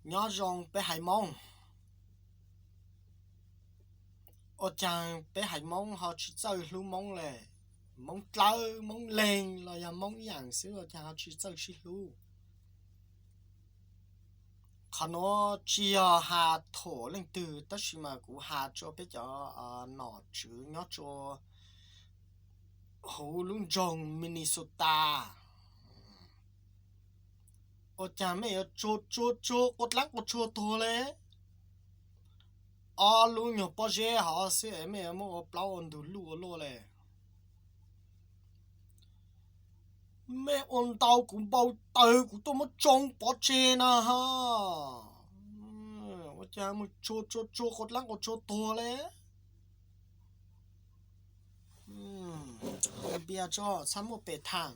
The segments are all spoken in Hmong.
Nyob zoo peb haiv Moob. Ua caag peb haiv Moob ho tsi txawj hlub Moob le? Moob dlawb, Moob leeg los yog Moob ib yaam xwb ua caag ho tsi txawj sib hlub? Qhov nuav tsi yog has thuam leej twg tab sis mas kuv has rua peb cov nom tswv nyob rua huv lub nroog Minnesota. Ua caag mej yuav tsuag tsuag tsuag quas dlaab quas tsuag tuag le? Ob lub nyuag pob zeb hov xwb es mej yuav muab ua plaub ua ntug luj ua luaj le? Mej ua ntau kuv npau taws kuv tuaj muab tsoo pov tseg na ho. Ua caag moog tsuag tsuag tsuag quas dlaab quas tsuag tuag le? Npias tso txhob muaj pem thaam.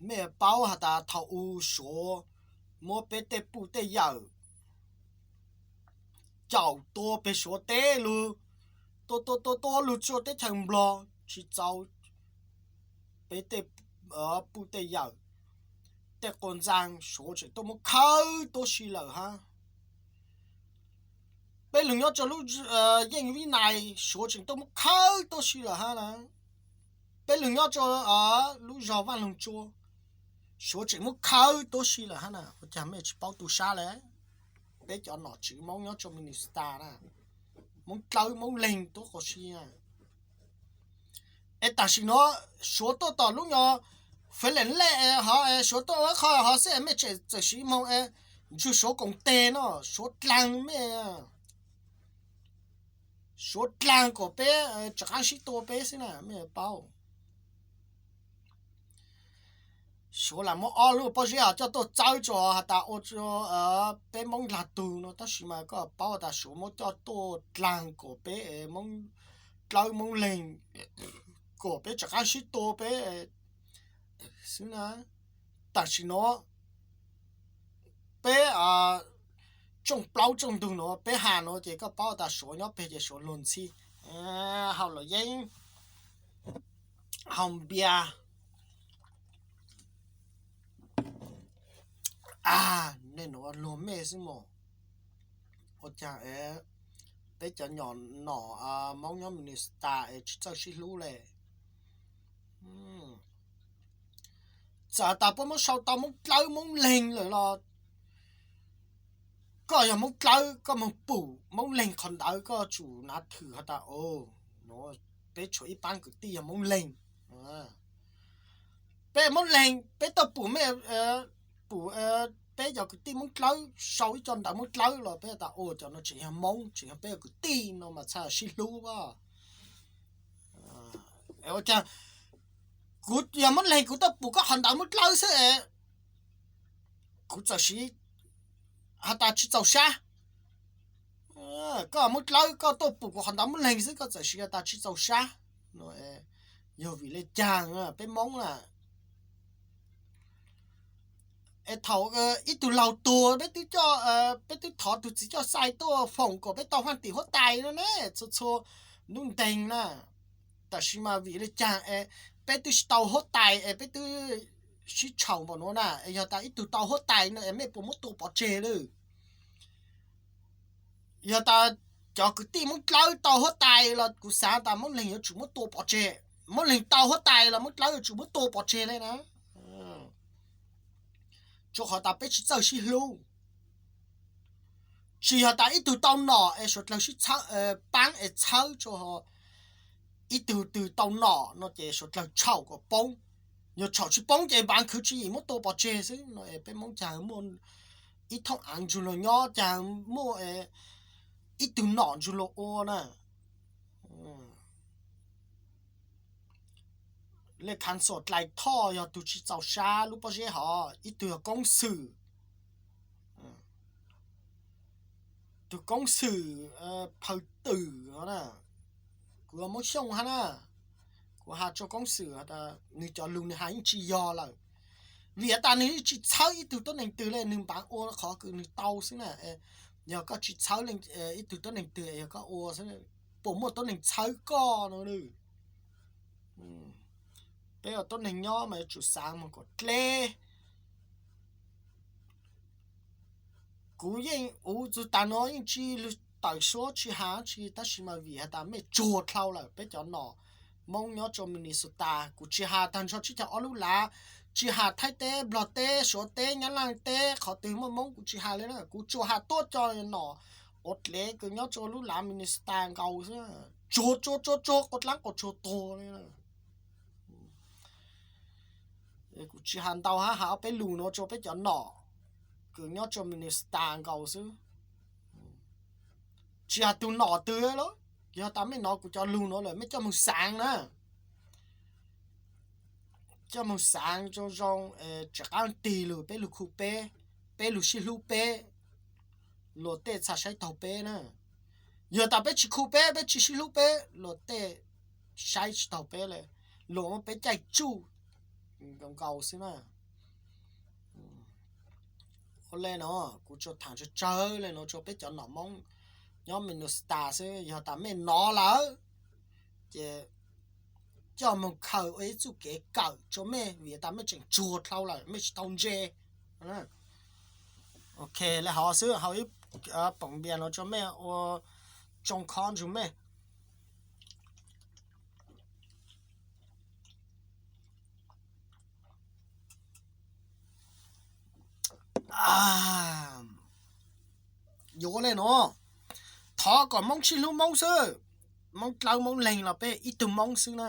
Mej paub has tas thaum u Suav muab peb tej puj tej yawm caum tua peg Suav teb lug, tua tua tua tua lug tsua teb chaws Nplog tsi txaus peb tej puj tej yawm, tej quas ntxaa Suav tseem tuaj muab khawb tuab si lawm hab. Peb lug nyob rua lub yeej vib nais Suav tseem tuaj muab khawb tuab si lawm hab na. Peb lug nyob rua lub zog Vaj Loog Tsua Suav tseem muab khawb tuab si lawm hab na. Ua caag mej tsi paub tu sab le? Peb cov nom tswv Moob nyob rua Minnesota na, Moob dlawb Moob leeg tuab quas si na. Es tam sim nuav Suav tuaj tom lub nyuas Feb Leem Lej hov, Suav tuaj ua qho hov xwb mej tseem txawm siv moog ntsug Suav koom teg no, Suav dlaag mej, Suav dlaag kom peb rov qaab sib tua peb xwb na mej paub. Suav lam muab ob lub pob zeb hov coj tuaj txawb rua has tas ua rua peb Moob dlaag tug no tab sis mas koj paub tas Suav muab coj tuaj dlaag kom peb Moob dlawb Moob leeg, kom peb rov qaab sib tua peb xwb na. Tam sim nuav peb tsooj plaub tsooj ntug nuav peb has nuav ces koj paub tas Suav nyob peg ces Suav luag ntxhi, haus luam yeeb, haus npias. Nej nuav luag mej xwb mog. Ua caag peb cov nyom nom Moob nyob Minnesota es tsi txawj sib hlub le? Txawm tas puab muab sau tau Moob dlawb Moob leeg lawm los koj yog Moob dlawb koj moog pum Moob leeg qhov ntawd koj tsum nav thwm has tas, o, peb tshuav ib paab kwv tij yog Moob leeg. Peb Moob leeg peb tuaj pum mej, pum peb cov kwv tij Moob dlawb, sau ib co ntawv Moob dlawb los peb tas, o, cov no tseem yog Moob, tseem yog peb cov kwv tij no mas txhaj sib hlub. Ua caag kuv yog Moob leeg kuv tuaj pum koj qhov ntawv Moob dlawb xwb es kuv txawm siv has tas tsi txaus sab. Koj Moob dlawb koj tuaj pum kuv qhov ntawv Moob leeg xwb koj txawm siv has tas tsi txaus sab. Yog vim le caag peb Moob na? Es thaum ib tug laug tuag peb twb coj, peb twb thov tug txiv coj xais tuaj foom kom peb tau faj tim huab tais no ne, txhua txhua hnub nteeg na. Tam sim mas vim le caag es peb twb tsis tau huab tais es peb twb sib tshau npaum nuav na? Es yog tas ib tug tau huab tais no es mej puas muab tua pov tseg lawm? Yog tas cov kwv tij Moob dlawb tau huab tais los kuv xav tas Moob leeg yuav tsum muab tua pov tseg. Moob leeg tau huab tais los Moob dlawb yuav tsum muab tua pov tseg le na. Rua qhov tas peb tsis txawj sib hlub. Tsis yog tas ib tug tau nom es suav dlawg sib paab es txhawb rua ib tug twg tau nom no ces suav dlawg tshau kom poob. Yog tshau tsis poob ces npav khwv tswv yim muab tua pov tseg xwb no es peb Moob caag muaj ib thooj aav ntsug luag nyob, caag muaj ib tug nom ntsug luag ua na. Le Khav Xom Dlais Thoj yog tug tsis txaus sab lub pob zeb hov, ib tug yog koob xwm, tug koob xwm Phaw Twm no na. Kuv Moob Xyooj hab na, kuv has rua koob xwm, nwg cov lug nwg has yeej tsis yog lawm. Vim has tas nwg yeej tsis txhawb ib tug tuab neeg twg le, nwg npav ua qhov kws nwg tau xwb na. Yog koj tsis txhawb ib tug tuab neeg twg yog koj ua xwb. puas muaj tuab neeg txhawb koj no. Peb ua tuab neeg nyob mas yuav tsum xav mus kom dleb. Kuv yeej ua txug tas no yeej tsis lug tawm suab tsis has tsi, tab sis mas vim has tas mej tsuag dlhau lawm. Peb cov nom Moob nyob rua Minnesota, kuv tsis has tag nrho tsib caug ob lub lav, tsis has Thaib teb, Nplog teb, Suav teb, Nyab Laj teb, qhov twg muaj Moob kuv tsis has le na. Kuv tsuas has tuab cov nom uas dlev kws nyob rua lub lav Minnesota nkaus xwb. Tsuag tsuag tsuag tsuag, quas dlaab quas tsuag tuag le. Kuv tsis has ntau hab, has ob peb lug nuav rua peb cov nom kws nyob rua Minnesota nkaus xwb. Tsis has tug nom twg lawm, yog tas mej nov kuv cov lug nuav lawm mej coj moog xaav na. Coj moog xaav zoo zoo, tsam qaab tig lug peb lug khu peb, peb lug sib hlub peb, luag tej txhaj saib taug peb na. Yog tas peb tsis khu peb, peb tsis sib hlub peb, luag tej saib tsis taug peb le, luag muab peb caij tsuj nkaus xwb na. Ua le no, kuv tsuas thaam tsawg tsawg le no rua peb cov nom Moob nyob Minnesota xwb, yog tas mej nov lawm ces coj moog khaws ua ib txuj kev kawm rua mej, vim tas mej tseem tsuag dlhau lawm mej tsis tau ntse. Ok, le hov xwb, hau ib poom npias no rua mej ua tsoo khob ntsug mej. Yuav ua le no, thov kom Moob sib hlub Moob xwb. Moob dlawb Moob leeg los peb ib tug Moob xwb na.